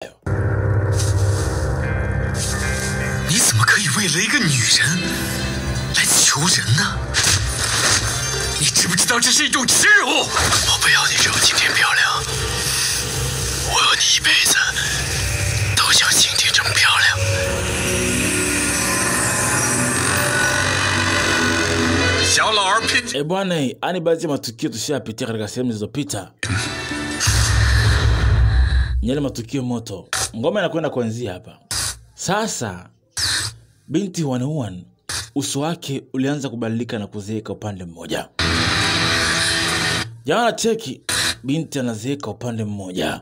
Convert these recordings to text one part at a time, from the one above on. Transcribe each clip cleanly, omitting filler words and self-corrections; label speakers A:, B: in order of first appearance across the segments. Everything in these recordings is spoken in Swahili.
A: 你怎么可以为了一个女人来求人呢？你知不知道这是一种耻辱？我不要你只有今天漂亮，我要你一辈子都像今天这么漂亮。小老儿拼。
B: Eh bwana, ani baadhi ya matukio tushayapitia katika sehemu zilizopita. Yale matukio moto. Ngoma inakwenda kuanzia hapa. Sasa binti Huan Huan uso wake ulianza kubadilika na kuzeeka upande mmoja. Jana cheki, binti anazeeka upande mmoja.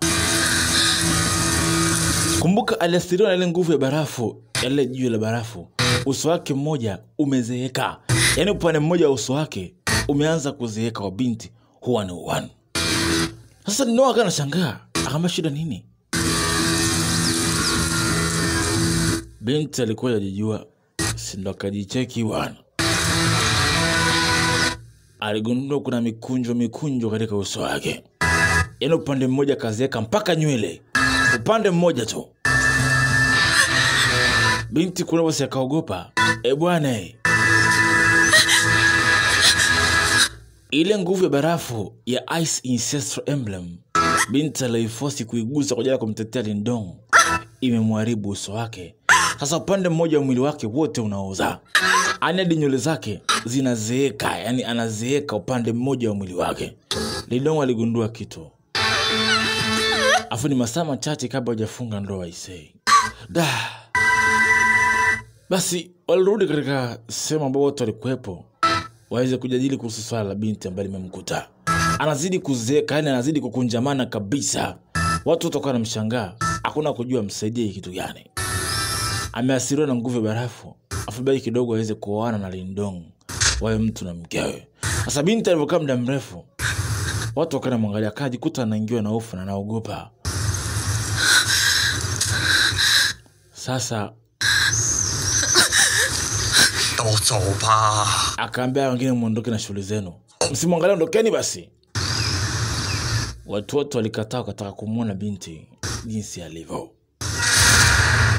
B: Kumbuka aliathiriwa na ile nguvu ya barafu, ile jiwe la barafu. Uso wake mmoja umezeeka. Yaani upande mmoja wa uso wake umeanza kuzeeka wa binti Huan Huan. Sasa Noah akanashangaa, akamwambia shida nini? Binti alikuwa hajijua, si ndo akajicheki bwana. Aligundua kuna mikunjo katika uso wake. Yaani upande mmoja kazeeka mpaka nywele. Upande mmoja tu. Binti kuna bosi akaogopa. E bwana, ile nguvu ya barafu ya Ice Ancestral Emblem binti aliifosi kuigusa kwa ajili ya kumtetea Lindong imemharibu uso wake. Sasa upande mmoja wa mwili wake wote unaoza. Ani hadi nywele zake zinazeeka, yani anazeeka upande mmoja wa mwili wake. Lindong aligundua kitu. Afu ni masaa machache kabla hajafunga ndoa isei. Da. Basi walirudi katika sehemu ambapo watu walikuwepo waweze kujadili kuhusu swala la binti ambaye limemkuta. Anazidi kuzeeka, yani anazidi kukunjamana kabisa. Watu watakuwa wanamshangaa, hakuna kujua msaidie kitu gani. Ameasiriwa na nguvu ya barafu, afu baki kidogo aweze kuoana na Lindong, wawe mtu na mkewe. Sasa binti alivyokaa muda mrefu, watu wakanamwangalia, akajikuta anaingiwa na hofu na anaogopa. Sasa akaambia wengine muondoke na shughuli zenu. Msimwangalie, ondokeni basi. Watu wote walikataa, wakataka kumuona binti jinsi alivyo.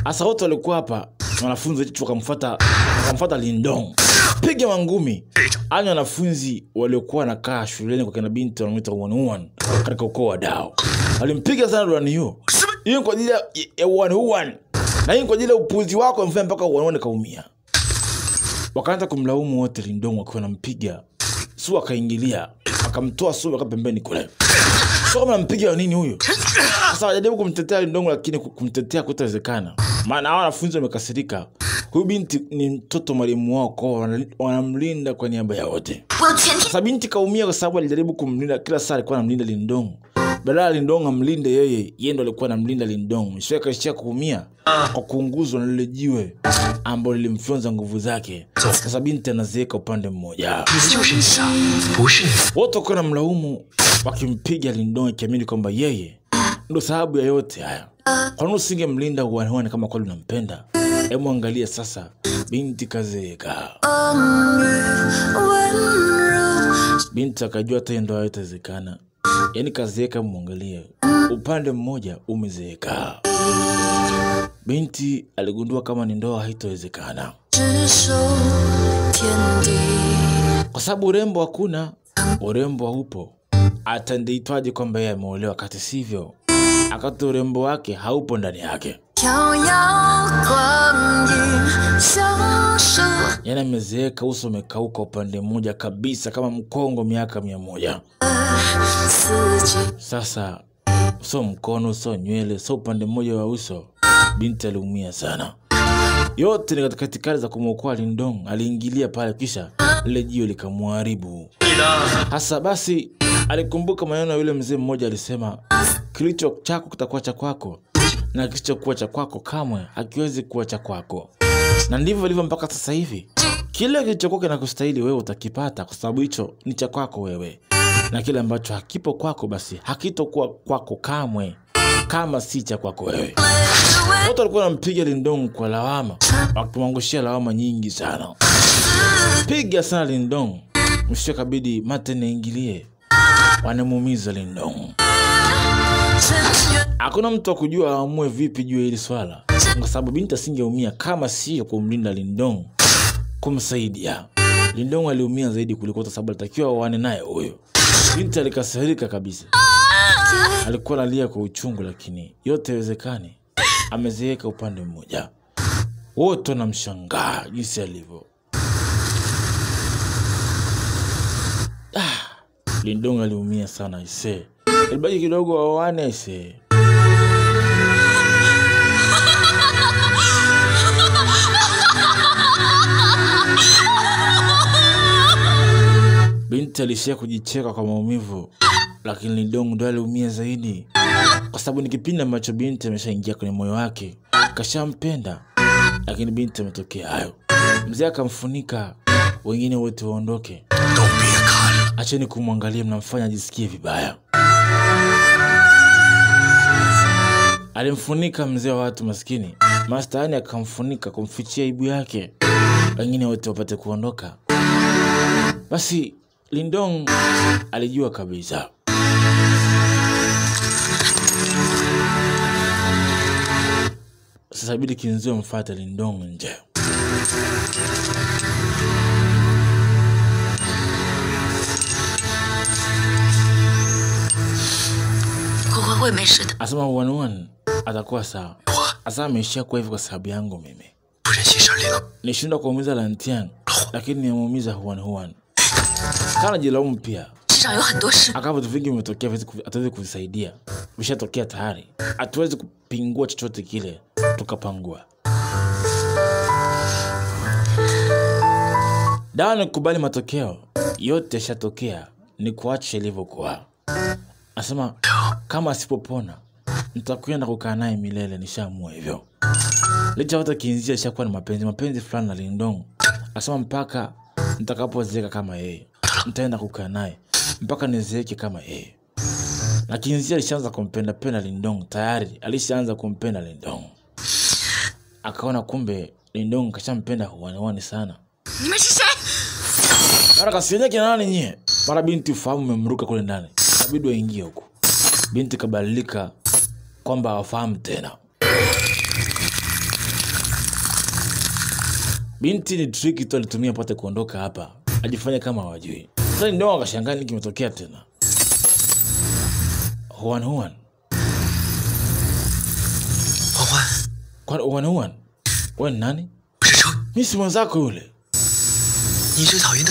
B: Asa wote walikuwa hapa, wanafunzi wetu wakamfuata Lindong. Piga mangumi. Ani wanafunzi waliokuwa wanakaa shuleni kwa kina binti wanamuita Huan Huan katika ukoo wa Dao. Walimpiga sana Huan Yu. Hiyo kwa ajili ya Huan Huan. Na hiyo kwa ajili ya upuzi wako mfanya mpaka Huan Huan kaumia. Wakaanza kumlaumu wote Lindong wakiwa wanampiga. Su akaingilia, akamtoa Su akakaa pembeni kule. Sio kama nampiga nini huyu? Sasa wajaribu kumtetea Lindong lakini kumtetea kutawezekana. Maana hao wanafunzi wamekasirika. Huyu binti ni mtoto mwalimu wao, kwa wanamlinda kwa niaba ya wote. Sasa binti kaumia kwa sababu alijaribu kumlinda, kila saa alikuwa anamlinda Lindong. Badala Lindong amlinde yeye, yeye ndo alikuwa anamlinda Lindong. Mwishowe akaishia kuumia kwa kuunguzwa na lile jiwe ambalo lilimfyonza nguvu zake. Sasa binti anazeeka upande mmoja. Wote wakawa wanamlaumu wakimpiga Lindong kiamini kwamba yeye ndo sababu ya yote haya. Kwa nini usingemlinda Huan Huan kama kweli unampenda? Hebu angalia sasa, binti kazeeka. Binti akajua hata ndoa haitawezekana. Yaani kazeeka, muangalie. Upande mmoja umezeeka. Binti aligundua kama ni ndoa haitowezekana. Kwa sababu urembo hakuna, urembo haupo. Atandeitwaje kwamba yeye ameolewa kati sivyo? Akati urembo wake haupo ndani yake. Yana amezeeka, uso umekauka upande mmoja kabisa kama mkongo miaka 100. Sasa so mkono, so nywele, so upande mmoja wa uso. Binti aliumia sana. Yote ni katika katikati za kumwokoa Lindong. Aliingilia pale kisha lile jiwe likamharibu. Hasa basi alikumbuka maneno ya yule mzee mmoja alisema, kilicho chako kitakuwa cha kwako na kilichokuwa cha kwako kamwe hakiwezi kuwa cha kwako. Na ndivyo ilivyo mpaka sasa hivi. Kile kilichokuwa kinakustahili wewe utakipata kwa sababu hicho ni cha kwako wewe. Na kile ambacho hakipo kwako basi hakitokuwa kwako kamwe kama si cha kwako wewe. Watu walikuwa wanampiga Lindong kwa lawama, wakimwangushia lawama nyingi sana. Piga sana Lindong. Mwisho kabidi Martin aingilie. Wanamuumiza Lindong. Hakuna mtu akujua aamue vipi juu ya hili swala, kwa sababu binti asingeumia kama sio kumlinda Lindong, kumsaidia. Lindong aliumia zaidi kuliko kwa sababu alitakiwa aoane naye huyo. Binti alikasirika kabisa. Alikuwa analia kwa uchungu, lakini yote haiwezekani. Amezeeka upande mmoja. Wote wanamshangaa jinsi alivyo. Lindong aliumia sana ise. Ilibaki kidogo aoane ise. Binti alishia kujicheka kwa maumivu, lakini Lindong ndo aliumia zaidi, kwa sababu ni kipindi ambacho binti ameshaingia kwenye moyo wake, kashampenda. Lakini binti ametokea hayo. Mzee akamfunika, wengine wote waondoke. Acheni kumwangalia, mnamfanya ajisikie vibaya. Alimfunika mzee wa watu maskini. Master Yani akamfunika kumfichia aibu yake, wengine wote wapate kuondoka. Basi Lindong alijua kabisa. Sasa ibidi Kinzio mfuate Lindong nje. Asema 1-1 atakuwa sawa. Asa ameishia kwa hivyo kwa sababu yangu mimi. Nishindwa kuumiza Lantian, lakini nimemuumiza Huan Huan. Kana jilaumu pia. Akawa vitu vingi vimetokea, hatuwezi kuvisaidia. Vishatokea tayari. Hatuwezi kupingua chochote kile tukapangua. Dawa ni kukubali matokeo. Yote yashatokea, ni kuacha ilivyokuwa. Asema kama asipopona nitakwenda kukaa naye milele, nishaamua hivyo. Licha hata Kinzia ishakuwa na mapenzi fulani na Lindong. Asema mpaka nitakapozeeka kama yeye, nitaenda kukaa naye mpaka nizeeke kama yeye. Na Kinzia alishaanza kumpenda penda Lindong tayari, alishaanza kumpenda Lindong. Akaona kumbe Lindong kashampenda Huan sana. Mara kasinya kina nani nyie? Mara binti ufahamu umemruka kule ndani. Inabidi waingie huko. Binti kabadilika kwamba hawafahamu tena. Binti ni trick tu alitumia apate kuondoka hapa. Ajifanye kama hawajui. Sasa ndio akashangaa nini kimetokea tena. Huan Huan. Kwa Huan Huan. Wewe ni nani? Mimi si mwenzako yule.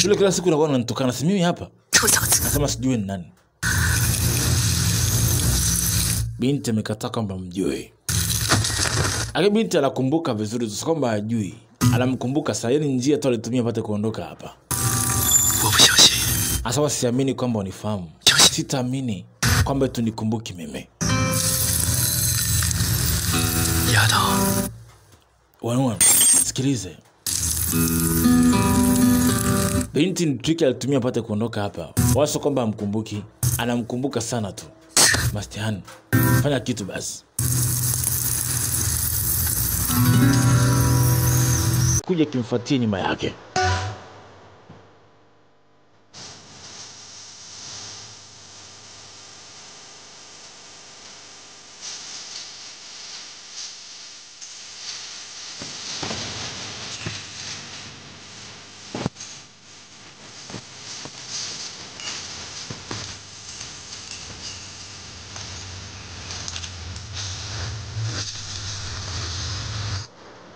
B: Yule kila siku unakuwa unanitukana, si mimi hapa. Nasema sijui ni nani. Binti amekataa kwamba mjui. Lakini binti anakumbuka vizuri, sio kwamba hajui. Anamkumbuka sasa, yani njia tu alitumia apate kuondoka hapa. Asa siamini kwamba unifahamu. Sitaamini kwamba tunikumbuki mimi. Wan, sikilize. Binti ni trick alitumia apate kuondoka hapa. Wala kwamba amkumbuki, anamkumbuka sana tu. Master Han, fanya kitu basi. Kuja kimfuatie nyuma yake.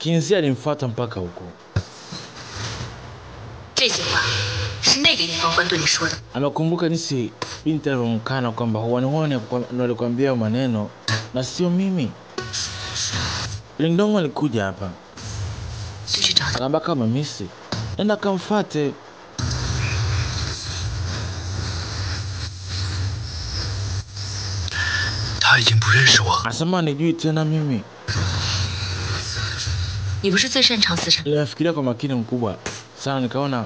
B: Kinzia alimfuata mpaka huko. Amekumbuka jinsi binti alivyomkana kwamba Huan ndo alikwambia maneno na sio mimi. Lindong alikuja hapa. Akaambia kama misi, nenda kamfuate. Asema nijui tena mimi. Nilifikiria kwa makini mkubwa sana, nikaona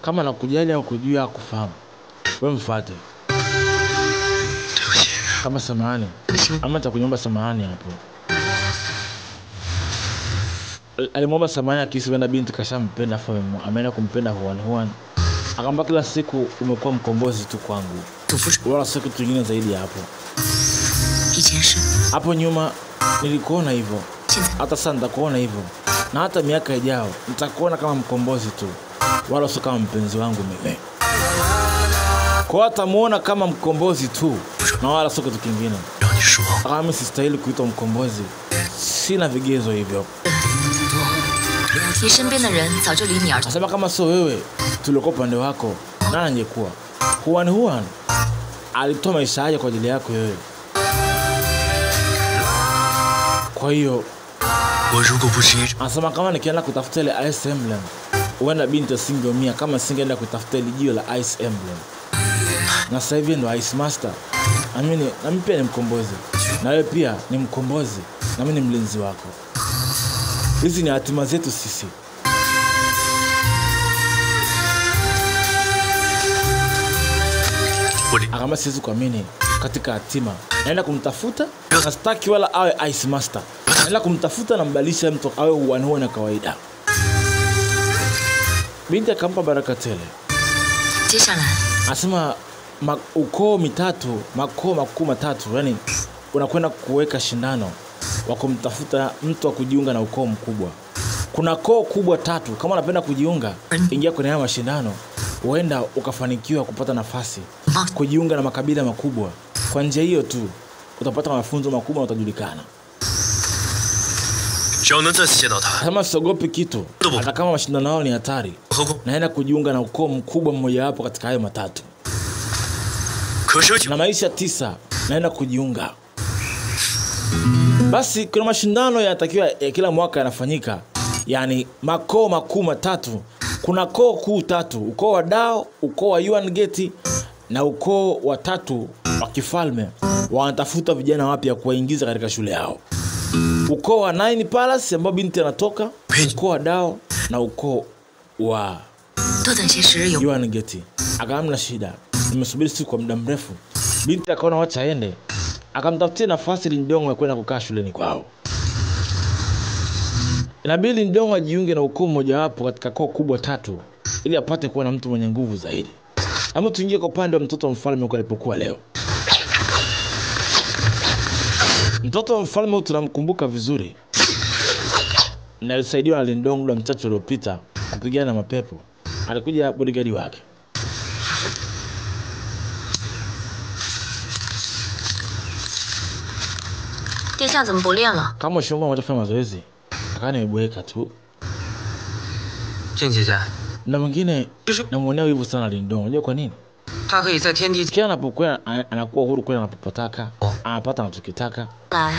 B: kama nakujali au kujua kufahamu, wewe mfuate. Kama samahani ama nitakunyomba samahani hapo. Alimwomba samahani akihisi wenda binti kashampenda, afa ameenda kumpenda Huan Huan. Akamwambia kila siku umekuwa mkombozi tu kwangu, wala sio kitu kingine zaidi ya hapo.
C: 以前是，
B: Hapo nyuma nilikuona hivyo,
C: 现在
B: hata sasa nitakuona hivyo, na hata miaka ijayo nitakuona kama mkombozi tu, wala sio kama mpenzi wangu mimi. Kwa atamuona kama mkombozi tu na wala sio kitu kingine.
A: 让你失望。
B: Kama mimi sistahili kuitwa mkombozi, sina vigezo hivyo.
C: 你身边的人早就离你而去，
B: Nasema kama sio wewe tuliokuwa upande wako, nani angekuwa? Huan Huan alitoa maisha yake kwa ajili yako wewe. Kwa hiyo
A: 我如果不是一
B: anasema kama nikienda kutafuta ile Ice Emblem, huenda binti asingeumia kama singeenda kutafuta ile jiwe la Ice Emblem. Na sasa hivi ndo Ice Master. Na mimi pia ni mkombozi, na wewe pia ni mkombozi, na mimi ni mlinzi wako. Hizi ni hatima zetu sisi.
A: 我连
B: Akama siwezi kuamini katika hatima. Naenda kumtafuta na sitaki wala awe Ice Master. Naenda kumtafuta na mbadilisha mtu awe Huan Huan na kawaida. Binti akampa baraka tele.
C: 接下来
B: Anasema ukoo mitatu, makoo makuu matatu, yani unakwenda kuweka shindano wa kumtafuta mtu wa kujiunga na ukoo mkubwa. Kuna koo kubwa tatu, kama unapenda kujiunga, ingia kwenye haya mashindano, huenda ukafanikiwa kupata nafasi kujiunga na makabila makubwa. Kwa njia hiyo tu utapata mafunzo makubwa na utajulikana.
A: 只要能再次见到他，
B: Kama siogopi kitu, hata kama mashindano yao ni hatari,
A: 何况
B: naenda kujiunga na ukoo mkubwa mmojawapo katika hayo matatu.
A: 可奢求
B: Na maisha 9 naenda kujiunga. Basi kuna mashindano yanatakiwa ya kila mwaka yanafanyika, yani makoo makuu matatu. Kuna koo kuu tatu, ukoo wa Dao, ukoo wa Yuan Gate na ukoo wa tatu wa kifalme. Wanatafuta vijana wapya kuwaingiza katika shule yao. Ukoo wa Nine Palace ambao binti anatoka, ukoo wa Dao na ukoo wa
C: 多等些时日有
B: Yuan Gate. Akaamna shida, nimesubiri siku kwa muda mrefu. Binti akaona wacha aende, akamtafutia nafasi Lindong ya kwenda kukaa shuleni kwao. Inabidi Lindong ajiunge na ukoo mmojawapo katika koo kubwa tatu ili apate kuwa na mtu mwenye nguvu zaidi. Ama tuingie kwa upande wa mtoto wa mfalme huko alipokuwa leo. Mtoto wa mfalme huyu tunamkumbuka vizuri, na alisaidiwa na Lindong muda mchache uliopita kupigana na mapepo. Alikuja bodyguard wake.
C: 殿下怎么不练了？
B: Kama shombo anataka mazoezi, akawa nimeboeka tu.
D: 静姐姐，
B: Na mwingine namuonea wivu sana Lindong. Unajua kwa nini?
D: 他可以在天地
B: Kila anapokuwa anakuwa huru kwenda anapopotaka, anapata anachokitaka.
C: 来，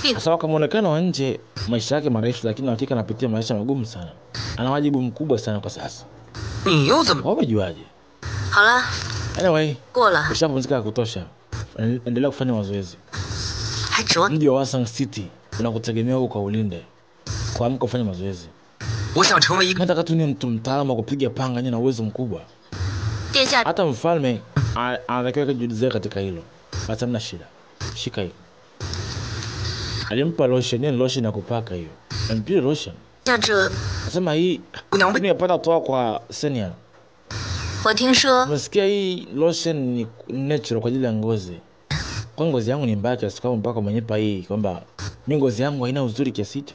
C: 并
B: Sasa kwa muonekano wa nje maisha yake marefu, lakini hakika anapitia maisha magumu sana. Ana wajibu mkubwa sana kwa sasa.
D: 你又怎么？
B: Wewe umejuaje?
C: 好了，
B: Anyway,
C: 过了，
B: ushapumzika ya kutosha. Endelea kufanya mazoezi.
C: 还指望
B: Mji wa Wasang City unakutegemea huko kwa ulinde. Kuamka ufanye mazoezi.
D: 我想成为一个
B: Nataka tu ni mtu mtaalamu wa kupiga panga, na uwezo mkubwa.
C: 殿下
B: Hata mfalme anatakiwa juhudi zake katika hilo. Basi hamna shida. Shika hii. Alimpa lotion, ni lotion ya kupaka hiyo. Mpira lotion.
C: 下这，
B: Nasema hii
D: 姑娘被
B: nimepata kutoka kwa senior.
C: 我听说
B: Umesikia hii lotion ni natural kwa ajili ya ngozi. Kwa ngozi yangu ni mbaya kiasi kwamba mpaka umenipa hii kwamba mimi ngozi yangu haina uzuri kiasi hicho.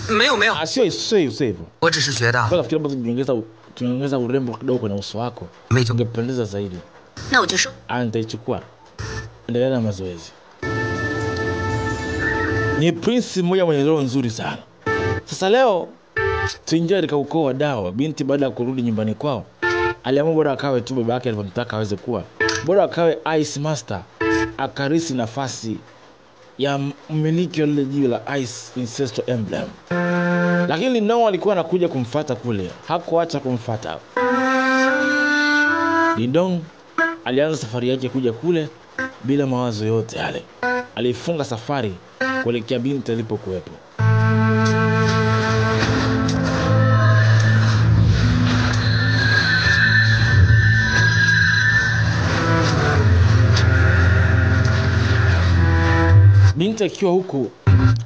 D: 没有没有，
B: Ah, sio sio sio hivyo.
D: 我只是觉得
B: Kwa nafikiri labda tuongeza urembo kidogo kwenye uso wako.
D: 没就
B: Ungependeza zaidi.
C: 那我就说
B: Ah, nitaichukua. Endelea na mazoezi. Ni prince mmoja mwenye roho nzuri sana. Sasa leo tuingie katika ukoo wa Dao. Binti baada ya kurudi nyumbani kwao aliamua bora akawe tu baba yake alivyomtaka aweze kuwa. Bora akawe Ice Master, akarisi nafasi ya mmiliki wa lile jiwe la Ice Ancestral Emblem. Lakini Lindong alikuwa anakuja kumfuata kule, hakuacha kumfuata. Lindong alianza safari yake kuja kule bila mawazo yote yale. Alifunga safari kuelekea binti alipokuwepo. Binti akiwa huku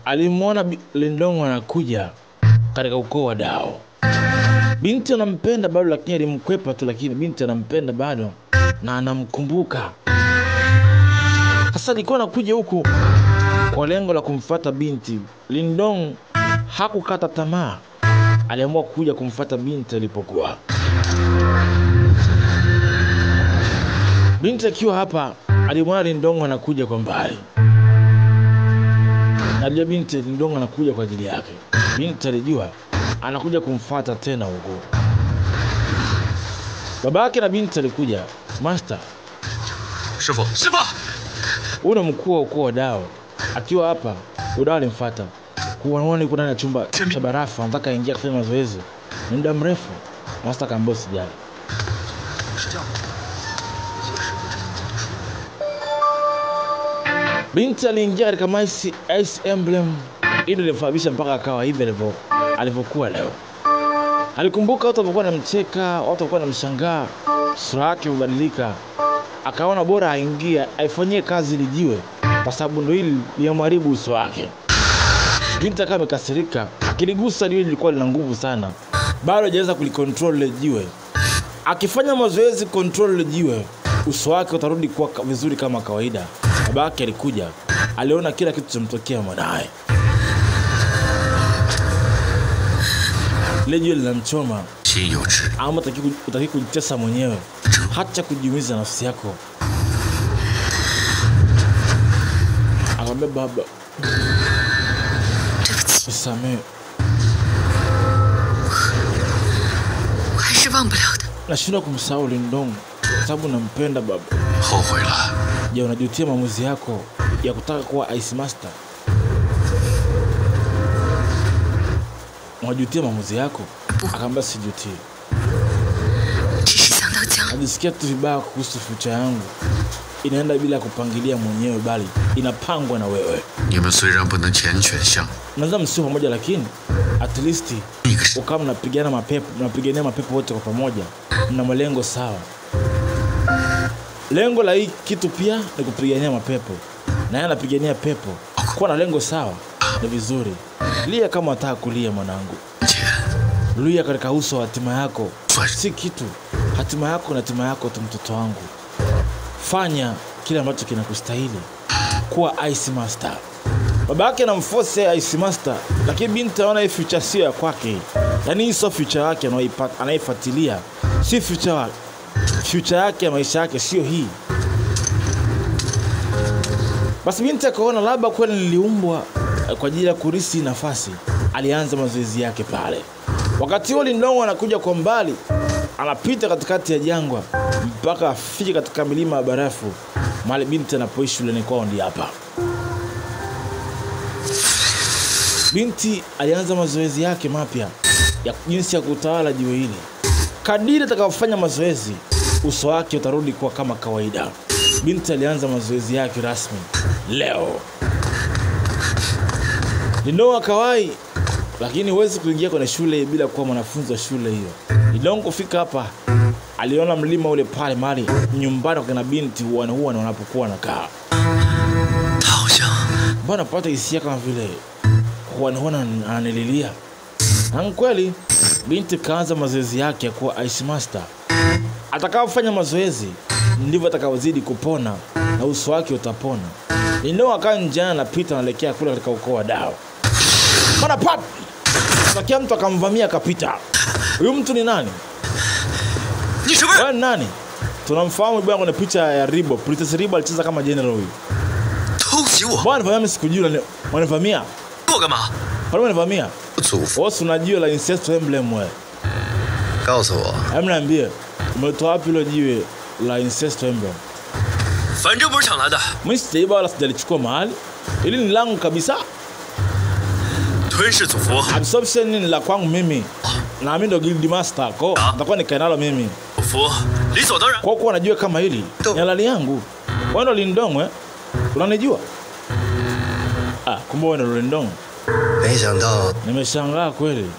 B: alimwona Lindong anakuja katika ukoo wa Dao. Binti anampenda bado, lakini alimkwepa tu, lakini binti anampenda bado na anamkumbuka. Sasa alikuwa anakuja huku, kwa lengo la kumfuata binti. Lindong hakukata tamaa, aliamua kuja kumfuata binti alipokuwa. Binti akiwa hapa alimwona Lindong anakuja kwa mbali. Najua binti Lindong anakuja kwa ajili yake. Binti alijua anakuja kumfuata tena huko. Babake na binti alikuja. Master,
A: 师傅，师傅，
B: una mkuu wa ukoo wa Dao. Akiwa hapa, Udao alimfuata. Kuona yuko ndani ya chumba cha barafu, anataka ingia kufanya mazoezi. Ni muda mrefu. Master akaambia usijali. Binti aliingia katika Ice Emblem ili ilimfabisha mpaka akawa hivi alivyokuwa leo. Alikumbuka watu walikuwa wanamcheka, watu walikuwa wanamshangaa, sura yake ilibadilika. Akaona bora aingie aifanyie kazi lijiwe, kwa sababu ndio hili liyamharibu uso wake. Binti akawa amekasirika, akiligusa liwe lilikuwa lina nguvu sana. Bado hajaweza kulicontrol lile jiwe. Akifanya mazoezi control lile jiwe, uso wake utarudi kuwa vizuri kama kawaida. Babake alikuja, aliona kila kitu chomtokea mwanae. Lile jiwe linamchoma. Ama utaki kujitesa mwenyewe, hata kujiumiza nafsi yako. Akamwambia baba, nisamehe, nashindwa kumsahau Lindong sababu nampenda baba. Je, unajutia maamuzi yako ya kutaka kuwa Ice Master? Unajutia maamuzi yako? Akaambia sijutii. Najisikia tu vibaya kuhusu future yangu. Inaenda bila kupangilia mwenyewe, bali inapangwa na wewe. Naweza msio pamoja, lakini at least ukawa mnapigana mapepo, mnapigania mapepo wote kwa pamoja, mna malengo sawa. Lengo la hii kitu pia ni kupigania mapepo, na yeye anapigania pepo. Kuwa na lengo sawa ni vizuri. Lia kama unataka kulia mwanangu. Lia katika uso wa hatima yako. Si kitu. Hatima yako na hatima yako tu, mtoto wangu. Fanya kile ambacho kinakustahili. Kuwa Ice Master. Babake anamforce Ice Master, lakini binti anaona hii future sio ya kwake. Yaani hii sio future yake anayoipata, anaifuatilia. Si future wake. Future yake ya maisha yake sio hii. Basi binti akaona labda kweli niliumbwa kwa ajili ya kurisi nafasi. Alianza mazoezi yake pale. Wakati huo Lindong anakuja kwa mbali, anapita katikati ya jangwa mpaka afike katika milima ya barafu mahali binti anapoishi shuleni kwao ndi hapa. Binti alianza mazoezi yake mapya ya jinsi ya kutawala jiwe hili. Kadiri atakapofanya mazoezi, uso wake utarudi kuwa kama kawaida. Binti alianza mazoezi yake rasmi leo. Lindong akawai, lakini huwezi kuingia kwenye shule bila kuwa mwanafunzi wa shule hiyo. Lindong kufika hapa, aliona mlima ule pale mahali nyumbani kwa binti huwa wanapokuwa wanakaa. Bwana pata hisia kama vile huwa ananililia. Na kweli binti kaanza mazoezi yake ya kuwa Ice Master. Atakapofanya mazoezi ndivyo atakavyozidi kupona na uso wake utapona. Lindong akawa njiani anapita anaelekea kule katika ukoo wa Dao. Bwana pap! Takia mtu akamvamia akapita. Huyu mtu ni nani? Wewe ni nani? Tunamfahamu bwana kwenye picha ya Ribo. Princess Ribo alicheza kama general huyu. Bwana vamia mimi sikujua wanavamia. Kwa nini wanavamia? Wewe unajua la incest emblem wewe. Hebu niambie, umetoa wapi hilo jiwe la incest emblem? Mimi sijaiba wala sijalichukua mahali. Hili ni langu kabisa. Absorption ni la kwangu mimi. Na mimi ndo guild master ko. Nitakuwa nikae nalo mimi. Kwa kuwa najua kama hili ni halali yangu. Wewe ndo Lindong eh? Unanijua? Ah, kumbe wewe ndo Lindong. Nimeshangaa kweli.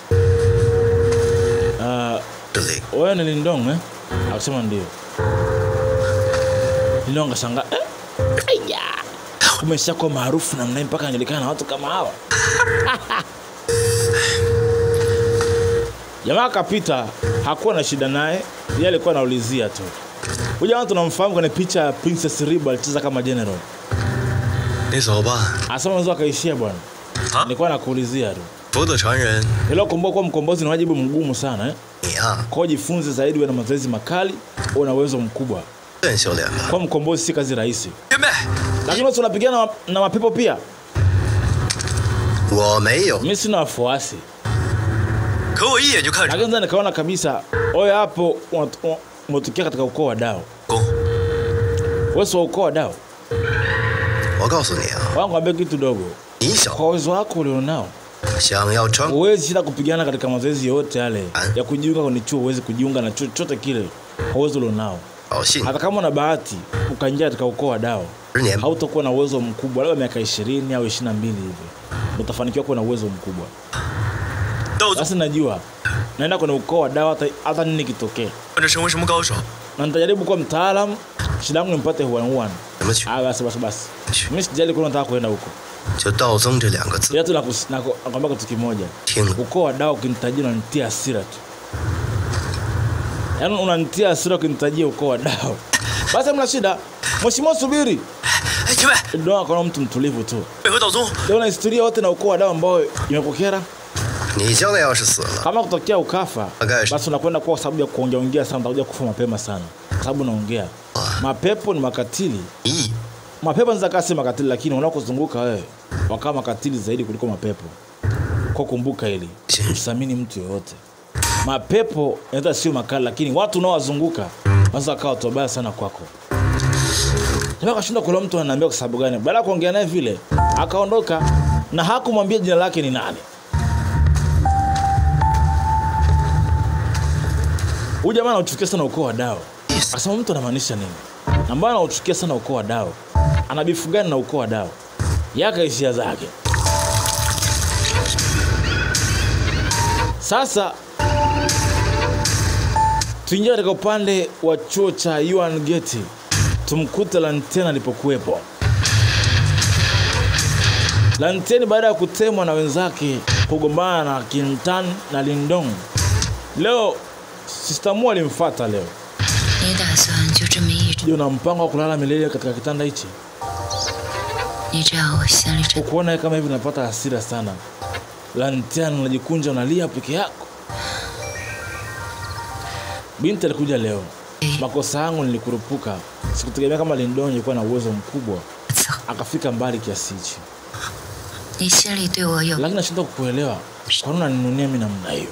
B: Wewe ni Lindong eh? Akasema ndio. Lindong akashangaa eh? Aya. Umeshakuwa maarufu namna mpaka anajulikana na watu kama hawa. Jamaa akapita, hakuwa na shida naye, yeye alikuwa anaulizia tu. Huyu jamaa tunamfahamu kwenye picha ya Princess Riba alicheza kama general.
A: 你走吧。
B: Asema unaweza kaishia bwana. Nilikuwa nakuulizia tu.
A: 佛的传人。
B: Ila kumbuka kuwa mkombozi ni wajibu mgumu sana eh. Kwa jifunze zaidi, uwe na mazoezi makali, uwe na uwezo mkubwa. Kwa mkombozi si kazi rahisi. Lakini wewe unapigana na mapepo pia. Mimi sina wafuasi. Lakini nikaona kabisa wewe hapo umetokea katika ukoo wa Dao. Wewe sio ukoo wa Dao. Wangu kitu dogo. Kwa uwezo wako ulionao, huwezi shida kupigana katika mazoezi yote yale ya kujiunga kwenye chuo, huwezi kujiunga na chochote kile kwa uwezo ulionao. Hata kama una bahati ukaingia katika ukoo wa Dao, hautakuwa na uwezo mkubwa, labda miaka 20 au 22 hivi utafanikiwa kuwa na uwezo mkubwa. Sasa najua naenda kwenye ukoo wa Dao hata nini kitokee, na nitajaribu kuwa mtaalamu. Shida yangu nimpate Huan Huan. Ah, basi basi basi. Mimi sijali kuna nataka kwenda huko. Ila tu nakwambia kitu kimoja. Ukoo wa Dao ukinitajia unanitia hasira tu. Yaani unanitia hasira ukinitajia ukoo wa Dao. Basi hamna shida. Mheshimiwa subiri. Ndio akaona mtu mtulivu tu. Leo na historia yote na ukoo wa Dao ambao imekukera. Kama kutokea ukafa, basi unakwenda kwa sababu ya kuongea ongea sana, utakuja kufa mapema sana. Kwa sababu unaongea. Mapepo ni makatili. Mapepo yanaweza kuwa si makatili, lakini unakozunguka wewe wakawa makatili zaidi kuliko mapepo. Kwa kumbuka hili, usiamini mtu yeyote. Mapepo yanaweza sio makali, lakini watu unaowazunguka wanaweza kuwa watu wabaya sana kwako. Jamaa akashindwa kuelewa mtu ananiambia kwa sababu gani. Baada ya kuongea naye vile, akaondoka na hakumwambia jina lake ni nani. Huyu jamaa anauchukia sana ukoo wa Dao. Akasema mtu anamaanisha nini? Ambaye anauchukia sana ukoo wa Dao. Ana bifu gani na ukoo wa Dao? Yaka hisia zake. Sasa tuingie katika upande wa chuo cha Yuan Gate. Tumkute Lantern alipokuwepo. Lantern baada ya kutemwa na wenzake kugombana na Kintan na Lindong. Leo Sister Mu alimfuata leo. Je, una mpango wa kulala milele katika kitanda hichi? Ukuona kama hivi unapata hasira sana. Lantern unajikunja unalia peke yako. Binti alikuja leo. Makosa yangu nilikurupuka. Sikutegemea kama Lindong alikuwa na uwezo mkubwa. Akafika mbali kiasi hichi. Lakini nashindwa kukuelewa. Kwa nini unaninunia mimi namna hiyo?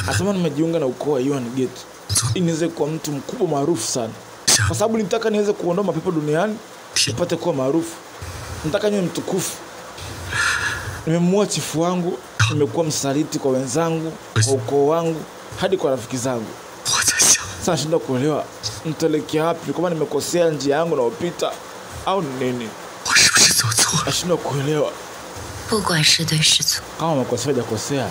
B: Asema nimejiunga na ukoo wa Yuan Gate ili niweze kuwa mtu mkubwa maarufu sana. Kwa sababu nilitaka niweze kuondoa mapepo duniani, nipate kuwa maarufu. Nataka niwe mtukufu. Nimemua chifu wangu, nimekuwa msaliti kwa wenzangu, kwa ukoo wangu, hadi kwa rafiki zangu. Sasa nashindwa kuelewa nitaelekea wapi, kama nimekosea njia yangu na upita au nini? Nashindwa kuelewa. Kama umekosea hujakosea,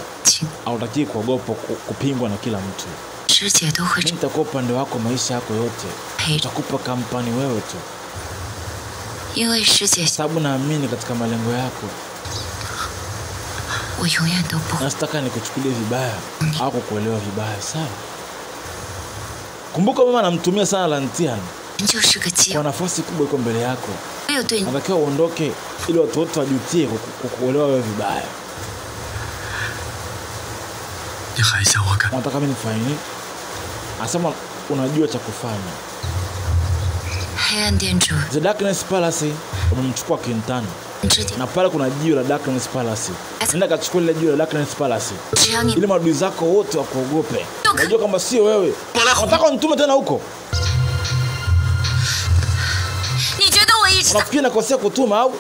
B: hautaki kuogopa kupingwa na kila mtu. Mimi nitakuwa upande wako maisha yako yote. Nitakupa kampani wewe tu. Sababu naamini katika malengo yako. Nasitaka nikuchukulie vibaya au kukuelewa vibaya, sawa? Kumbuka mama anamtumia sana Lantern. Kwa nafasi kubwa iko mbele yako. Natakiwa uondoke ili watu wote wajutie kukuelewa wewe vibaya. Unataka mimi nifanye nini? Asema unajua cha kufanya. The Darkness Palace umemchukua Kintan. Na pale kuna jiwe la Darkness Palace. Nenda kachukua ile jiwe la Darkness Palace. Ili maadui zako wote wakuogope. Unajua kama sio wewe. Unataka unitume tena huko? Unafikiri nakosea kutuma au?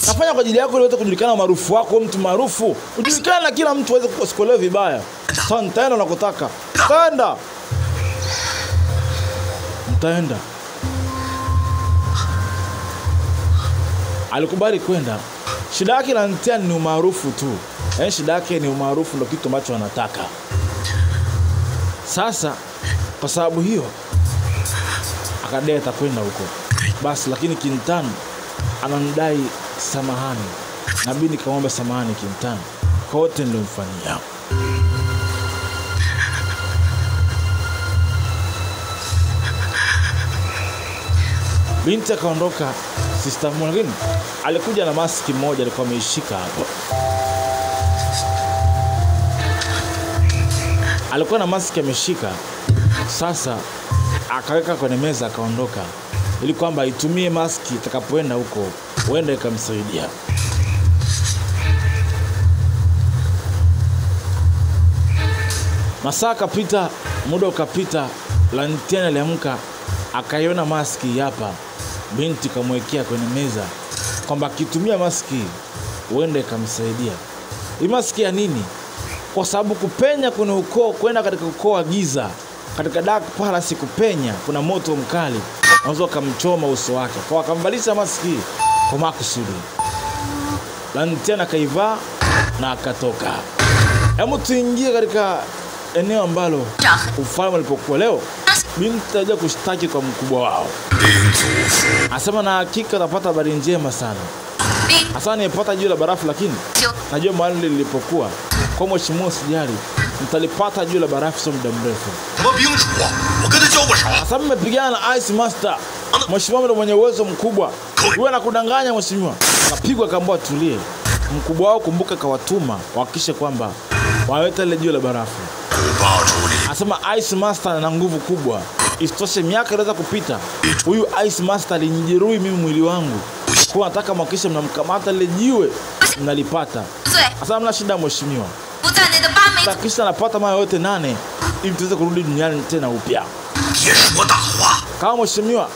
B: Nafanya kwa ajili yako ili uweze kujulikana maarufu wako, mtu maarufu. Ujulikane na kila mtu aweze kukuelewa vibaya. Sasa nitaenda unakotaka. Nitaenda. Nitaenda. Alikubali kwenda. Shida yake Lantern ni umaarufu tu. Yaani shida yake ni umaarufu, ndio kitu ambacho anataka. Sasa kwa sababu hiyo akadai atakwenda huko. Basi lakini Kintan anamdai samahani. Nabidi kaomba samahani Kintan. Kwa wote nilomfanyia. Binti akaondoka Sister Moon, lakini alikuja na maski moja alikuwa ameishika hapo. Alikuwa na maski ameshika. Sasa akaweka kwenye meza akaondoka, ili kwamba aitumie maski itakapoenda huko huenda ikamsaidia. Masaa kapita, muda ukapita, Lantian aliamka akaiona maski hapa. Binti kamwekea kwenye meza kwamba akitumia maski huenda ikamsaidia. Hii maski ya nini? Kwa sababu kupenya kwenye ukoo, kwenda katika ukoo wa giza, katika Dark Palace kupenya kuna moto mkali, unaweza kumchoma uso wake. Kwa akamvalisha maski kwa makusudi. Lantian akaivaa na akatoka. Hebu tuingie katika eneo ambalo ufalme ulipokuwa leo. Binti alikuja kushtaki kwa mkubwa wao. Asema na hakika utapata habari njema sana. Asema nimepata jiwe la barafu, lakini najua mahali lilipokuwa. Kwa mheshimiwa usijali, mtalipata jiwe la barafu sio muda mrefu. Asema nimepigana na Ice Master. Mheshimiwa ndio mwenye uwezo mkubwa. Wewe anakudanganya mheshimiwa. Akapigwa akaambiwa tulie. Mkubwa wao kumbuka kawatuma wahakikishe kwamba waweta ile jiwe la barafu. Asema Ice Master ana nguvu kubwa. Isitoshe miaka inaweza kupita. Huyu Ice Master alinijeruhi mimi mwili wangu. Kwa nataka mhakikishe mnamkamata ile jiwe mnalipata. Asema mna shida mheshimiwa. Hakikisha napata mara yote 8 ili tuweze kurudi duniani tena upya. Kama mheshimiwa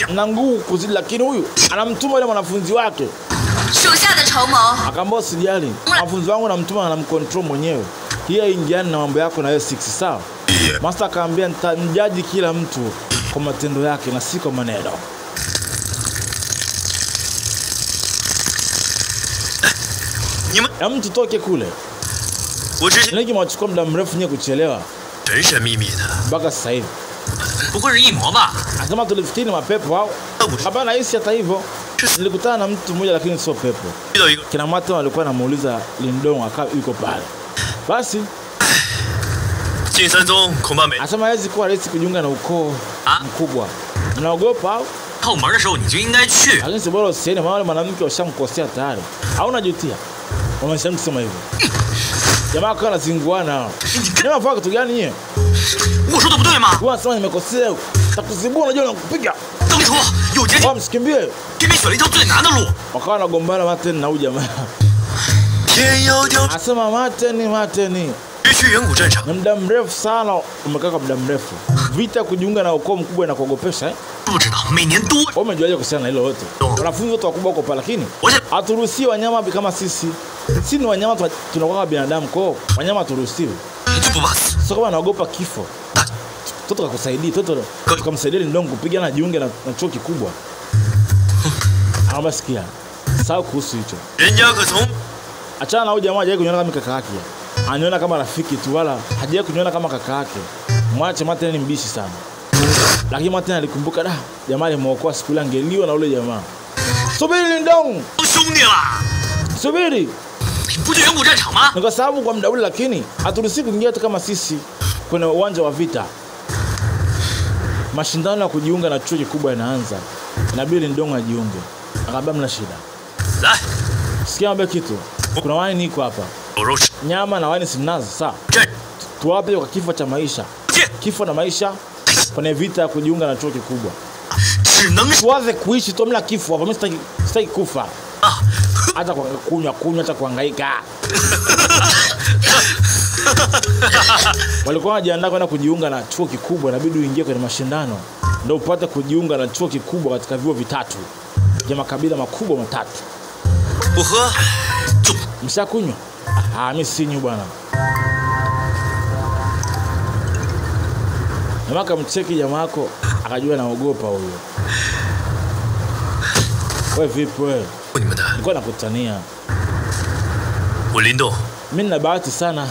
B: na nguvu kuzidi, lakini huyu anamtuma yule mwanafunzi wake. Akaambia usijali, mwanafunzi wangu namtuma na namcontrol mwenyewe. Hii haingiani na mambo yako na wewe 6 sawa? Master akaambia nitamjaji kila mtu kwa matendo yake na si kwa maneno. Ya mtu toke kule. Niki mwachukua muda mrefu nye kuchelewa. Mpaka sasa hivi. Asema tulifikiri mapepo hao. Hapana, hisi hata hivyo. Nilikutana na mtu mmoja lakini sio pepo. Kina Martin alikuwa anamuuliza Lindong akawa yuko pale. Basi asema hawezi kuwa rahisi kujiunga na ukoo mkubwa. Mnaogopa au? Lakini si bora usiende, maana mwanamke washamkosea tayari. Hauna jutia. Wameshamsema kusema hivyo. Jamaa akawa anazinguana. Ni kitu gani yeye? Wewe unasema nimekosea. Takuzibua unajua nakupiga. Msikimbie. Wakawa wanagombana Martin na huyu jamaa. Asema Martin. Ni muda mrefu sana umekaa kwa muda mrefu. Vita kujiunga na ukoo mkubwa na kuogopesha eh? Wewe umejuaje kuhusiana na hilo wote? Wanafunzi wote wakubwa wako pale, lakini haturuhusiwi wanyama kama sisi. Sisi ni wanyama, tunakuwa binadamu, kwa wanyama haturuhusiwi. Sio kama naogopa kifo. Toto kakusaidia, toto tukamsaidia Lindong kupigana jiunge na chuo kikubwa. Anaomba sikia. Sawa kuhusu hicho. Achana na huyu jamaa hajawahi kuniona kama kaka yake. Aniona kama rafiki tu, wala hajawahi kuniona kama kaka yake. Mwache Martin ni mbishi sana. Lakini Martin alikumbuka da, jamaa alimuokoa siku ile angeliwa na ule jamaa. Subiri Lindong. Subiri. Ni kwa sababu kwa muda ule, lakini haturuhusi kuingia hata kama sisi kwenye uwanja wa vita. Mashindano ya kujiunga na chuo kikubwa yanaanza. Inabidi Lindong ajiunge. Akaambia mna shida. Sikia mwambie kitu. Kuna wine iko hapa. Nyama na wine simnazo, sawa? Tuwape kwa kifo cha maisha. Kifo na maisha kwenye vita ya kujiunga na chuo kikubwa. Tuanze kuishi tu, mna kifo hapa. Mimi sitaki kufa. Hata kwa kunywa hata kuhangaika. Walikuwa wanajiandaa kwenda kujiunga na chuo kikubwa, inabidi uingie kwenye mashindano ndio upate kujiunga na chuo kikubwa katika vyuo vitatu vya makabila makubwa matatu. Mshakunywa? Ah, mimi sinywi bwana. Jamaa kamcheki jamaa yako akajua naogopa huyo. Wewe vipi wewe? Nilikuwa nakutania. Mimi nina bahati sana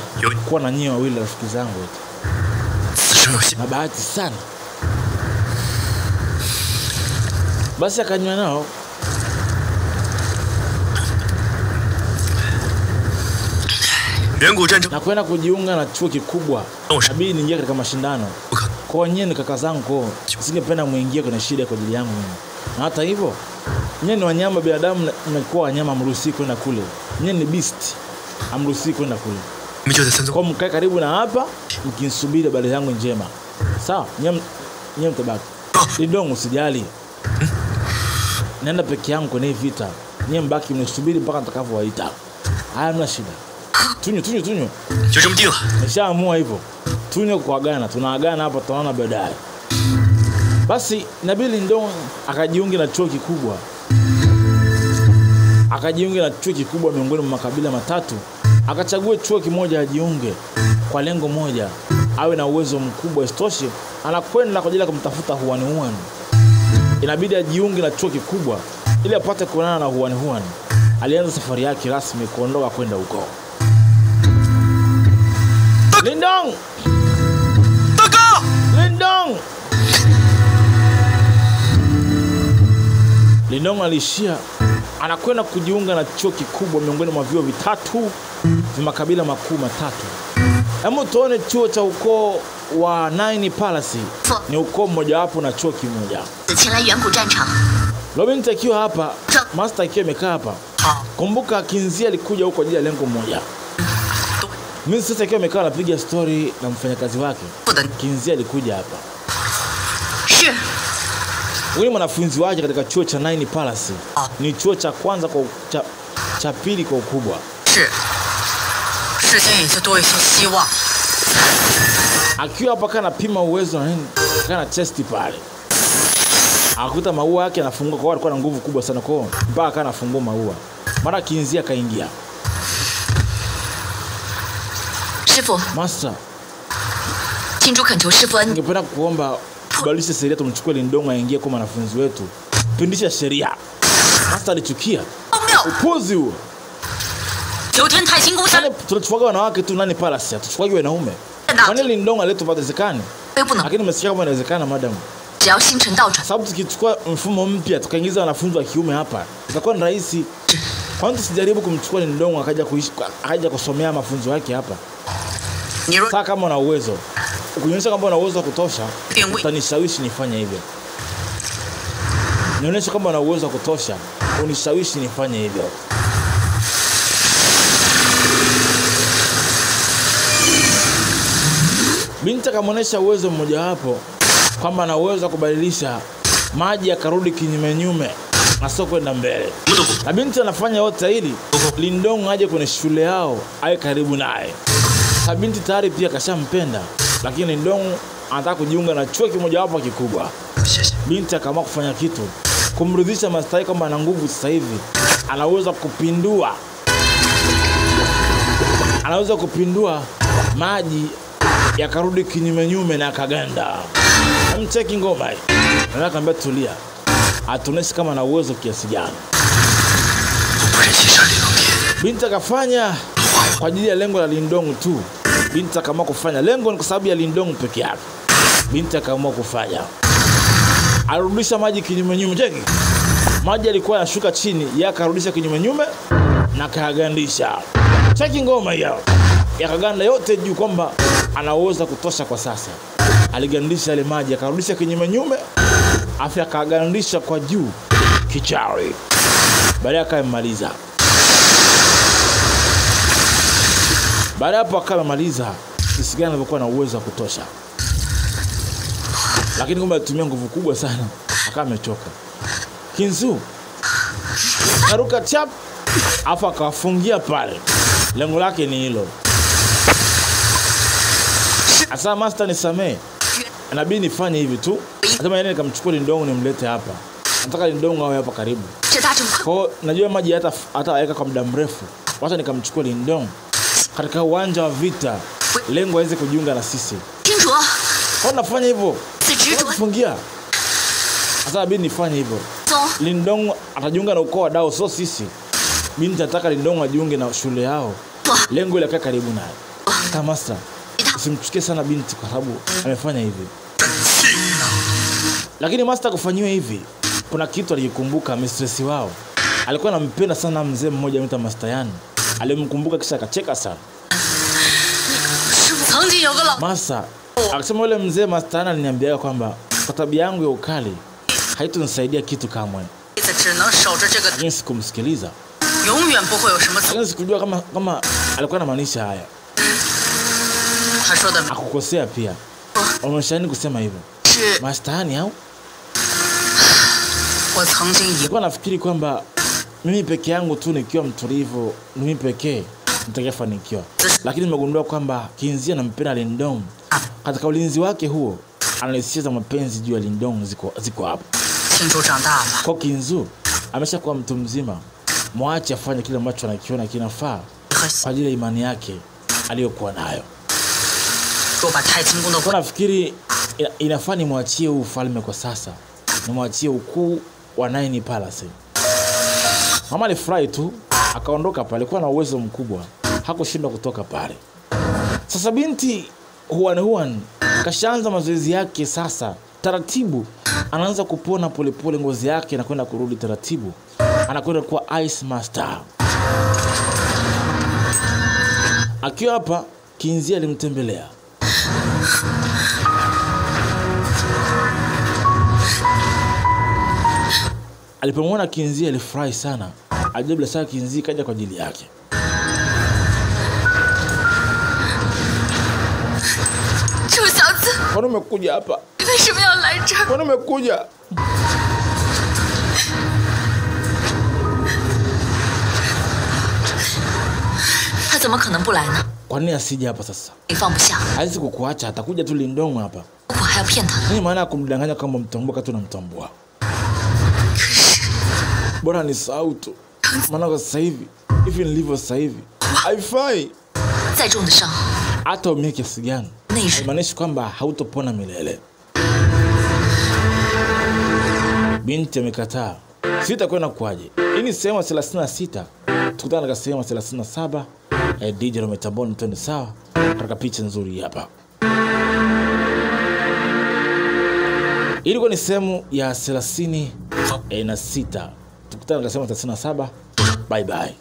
B: kuwa na nyinyi wawili rafiki zangu wote. Na bahati sana. Basi akanywa nao. Na kwenda kujiunga na chuo kikubwa. Inabidi niingie katika mashindano. Kwa nyinyi ni kaka zangu, singependa muingie kwenye shida kwa ajili yangu mimi. Na hata hivyo, nyinyi ni wanyama, binadamu mnakuwa wanyama, hamruhusiwi kwenda kule. Nyinyi ni beast, hamruhusiwi kwenda kule. Kwa mkae karibu na hapa mkinisubiri habari yangu njema. Sawa, nyinyi mtabaki. Lindong usijali. Naenda peke yangu kwenye vita. Nyinyi mbaki mnisubiri mpaka nitakavyowaita. Haya, mna shida. Tunywe tunywe tunywe. Nishaamua hivyo. Tunywe kuagana, tunaagana hapa, tutaonana baadaye. Basi Nabii Lindong akajiunga na chuo kikubwa. Akajiunga na chuo kikubwa miongoni mwa makabila matatu. Akachagua chuo kimoja ajiunge kwa lengo moja, awe na uwezo mkubwa. Isitoshe anakwenda kwa ajili ya kumtafuta Huan Huan. Inabidi ajiunge na chuo kikubwa ili apate kuonana na Huan Huan. Alianza safari yake rasmi kuondoka kwenda huko. Lindong! Lindong! Lindong alishia anakwenda kujiunga na chuo kikubwa miongoni mwa vyuo vitatu vya makabila makuu matatu. Hebu tuone chuo cha ukoo wa Nine Palace. Ni ukoo mmoja wapo na chuo kimoja. Robin akiwa hapa, Master akiwa amekaa hapa. Kumbuka Kinzi alikuja huko kwa ajili ya lengo moja. Mimi sasa akiwa amekaa anapiga story na mfanyakazi wake. Kinzi alikuja hapa. Huyu mwanafunzi wake katika chuo cha Nine Palace. Ni chuo cha kwanza kwa cha pili kwa ukubwa. Akiwa hapa kana pima uwezo na nini, kana test pale. Akakuta maua yake anafungua, kwa alikuwa na nguvu kubwa sana kwa mpaka kana anafungua maua. Mara Kinzi akaingia.
C: Shifu.
B: Master. Ningependa kuomba kubadilisha sheria, tumchukue Lindong aingie kwa mwanafunzi wetu. Pindisha sheria. Master alichukia. Upuzi huo. Tunachukua wanawake tu Nine Palace, hatuchukui wanaume. Kwa nini Lindong aletwe pale? Lakini nimesikia kama inawezekana madam. Sababu tukichukua mfumo mpya tukaingiza wanafunzi wa kiume hapa, itakuwa ni rahisi. Kwa nini tusijaribu kumchukua Lindong akaja kuishi, akaja kusomea mafunzo yake hapa? Sasa kama una uwezo, ukionyesha kwamba una uwezo wa kutosha, utanishawishi nifanye hivyo. Nionyeshe kwamba una uwezo wa kutosha, unishawishi nifanye hivyo. Binti akamuonesha uwezo mmoja wapo kwamba ana uwezo wa kubadilisha maji yakarudi kinyume nyume na sio kwenda mbele. Na binti anafanya yote hili Lindong aje kwenye shule yao awe karibu naye. Sa binti tayari pia kashampenda, lakini Lindong anataka kujiunga na chuo kimoja wapo kikubwa. Binti akaamua kufanya kitu kumridhisha master kwamba ana nguvu sasa hivi, anaweza kupindua. Anaweza kupindua maji yakarudi kinyume nyume na akaganda. Amcheki ngoma hii. Na akamwambia tulia. Atuoneshe kama ana uwezo kiasi gani. Binti akafanya kwa ajili ya lengo la Lindong tu. Binti akaamua kufanya. Lengo ni kwa sababu ya Lindong peke yake. Binti akaamua kufanya. Arudisha maji kinyume nyume. Cheki. Maji yalikuwa yanashuka chini, yeye akarudisha kinyume nyume na akagandisha. Cheki ngoma hiyo. Yakaganda yote juu kwamba anaweza kutosha kwa sasa. Aligandisha yale maji akarudisha kinyume nyume, afya akagandisha kwa juu kichawi. Baadaye akamaliza. Baada hapo akamaliza jinsi gani alivyokuwa na uwezo wa kutosha. Lakini kumbe alitumia nguvu kubwa sana, akawa amechoka. Kinzu karuka chap, afa akawafungia pale. Lengo lake ni hilo. Asa master nisamee. Inabidi nifanye hivi tu. Nasema yeye nikamchukua Lindong nimlete hapa. Nataka Lindong awe hapa karibu. Kwa najua maji hata weka kwa muda mrefu. Wacha nikamchukua Lindong katika uwanja wa vita. Lengo aweze kujiunga na sisi. Kwa nafanya hivyo. Kufungia. Sasa inabidi nifanye hivyo. Lindong atajiunga na ukoo wa Dao, sio sisi. Mimi nataka Lindong ajiunge na shule yao. Lengo ile akae karibu naye. Kama master, usimchukie sana binti kwa sababu amefanya hivi. Lakini master kufanyiwa hivi, kuna kitu alikikumbuka mistress wao. Alikuwa anampenda sana mzee mmoja anaitwa Master Yan. Alimkumbuka kisha akacheka sana. Master akasema yule mzee Master Yan aliniambia kwamba kwa tabia yangu ya ukali Haitonisaidia kitu kamwe. Lakini sikumsikiliza. Lakini sikujua kama alikuwa anamaanisha haya. Hakukosea pia. Umeshaani kusema hivyo? Mastahani au? Nilikuwa nafikiri kwamba mimi peke yangu tu nikiwa mtulivu, mimi pekee nitakayefanikiwa. Lakini nimegundua kwamba Kinzia anampenda Lindong. Katika ulinzi wake huo, anahisia za mapenzi juu ya Lindong ziko hapo. Kwa Kinzu ameshakuwa mtu mzima. Mwache afanye kile ambacho anakiona kinafaa kwa ajili ya imani yake aliyokuwa nayo. Kwa nafikiri inafaa nimwachie huu ufalme kwa sasa. Nimwachie ukuu wa Nine Palace. Mama alifurahi tu, akaondoka pale. Alikuwa na uwezo mkubwa, hakushindwa kutoka pale. Sasa binti Huan Huan kashaanza mazoezi yake sasa. Taratibu anaanza kupona polepole, ngozi yake inakwenda kurudi taratibu. Anakwenda kuwa Ice Master. Akiwa hapa, Kinzia alimtembelea. Alipomwona Kinzia alifurahi sana. Ajabu bila shaka Kinzia kaja kwa ajili yake. Mbona umekuja hapa? Mbona umekuja? Kwa nini asije hapa sasa? Hawezi kukuacha, atakuja tu Lindong hapa. Nini maana ya kumdanganya kama mtambua kati unamtambua? Bora ni sahau tu. Maana kwa sasa hivi, hivi nilivyo sasa hivi, haifai. Hata umie kiasi gani, haimaanishi kwamba hautopona milele. Binti amekataa. Sitakwenda kwaje. Hii ni sehemu ya 36. Tukutane katika sehemu ya 37. DJ Rometamboni, twende sawa katika picha nzuri hapa. Ilikuwa ni sehemu ya 36. Tukutane katika sehemu ya 37. Bye bye.